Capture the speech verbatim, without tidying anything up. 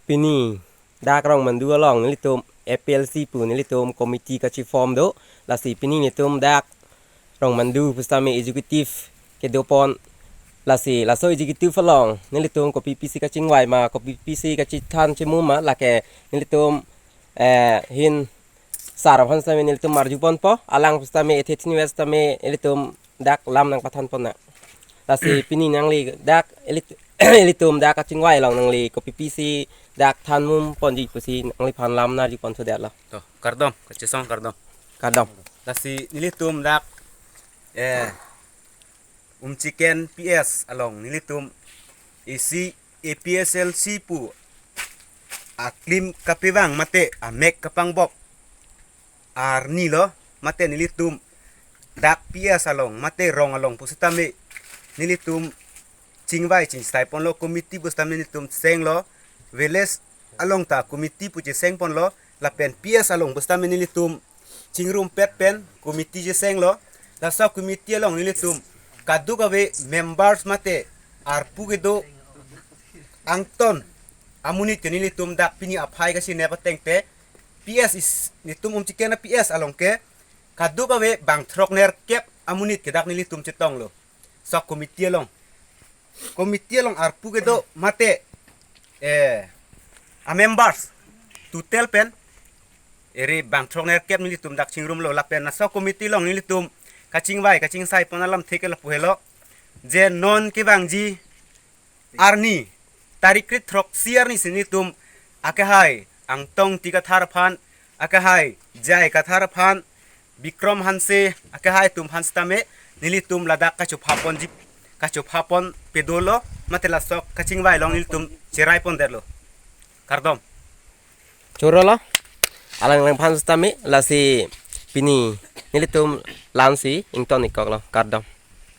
Pini dak Rongmandu along nelitum A P L C pu nelitum committee kachiform do. Lasi pini nelitum dak Rongmandu pusitame executive kedopon. Lasi laso executive along nelitum kopi pisi kachingvai ma, kopi pisi kachethan chemum ma, lake nelitum, eh, hin sar aphan sitame nelitum arjuponpo, alang pusitame ethe thin wes sitame nelitum dak lam nangpathanpon na. Lasi pini nangli dak elit-, nelitum dak kachingvai along nangli kopi pisi dak thanmum ponji pusi nangliphan lam nangjuponthu detlo. To, kardom, kachesong kardom. Kardom. Lasi nelitum dak, eh, Umchiken P S along nelitum A C, A P S L C pu aklim kapevang mate amek kapangbok arni lo, mate nelitum dak P S along mate rong along pusitame nelitum chingvai chingsaiponlo, committee pusitame nelitum senglo, village along ta committee pu chesengponlo, lapen P S along pusitame nelitum chingrumpet pen committee chesenglo. Laso committee along nelitum kadokave members mate arpu kedo angton amonit ke nelitum dak pini aphai kasinep ateng te P S is, nelitum Umchiken a P S along ke kadokave bang throk nerkep amonit ke dak nelitum chetonglo. So committee along, committee along arpu kedo mate, eh, a members total pen ere bang throk nerkep nelitum dak chingrumlo, lapen laso committee along nelitum kachingvai kachingsaipon alamthe ke lapu helo, je non kevangji arni, tarik kre throksi arni si nelitum akehai Angtong Ingti Kathar aphan, akehai J I Kathar aphan, Bikrom Hanse, akehai atum aphan sitame nelitum ladak kachophaponji, kachophapon pedolo, mate laso kachingvai along nelitum cheraipon detlo. Kardom. Chorolo. Alangliphan sitame lasi pini nelitum lamsi ington-ikkoklo. Kardom.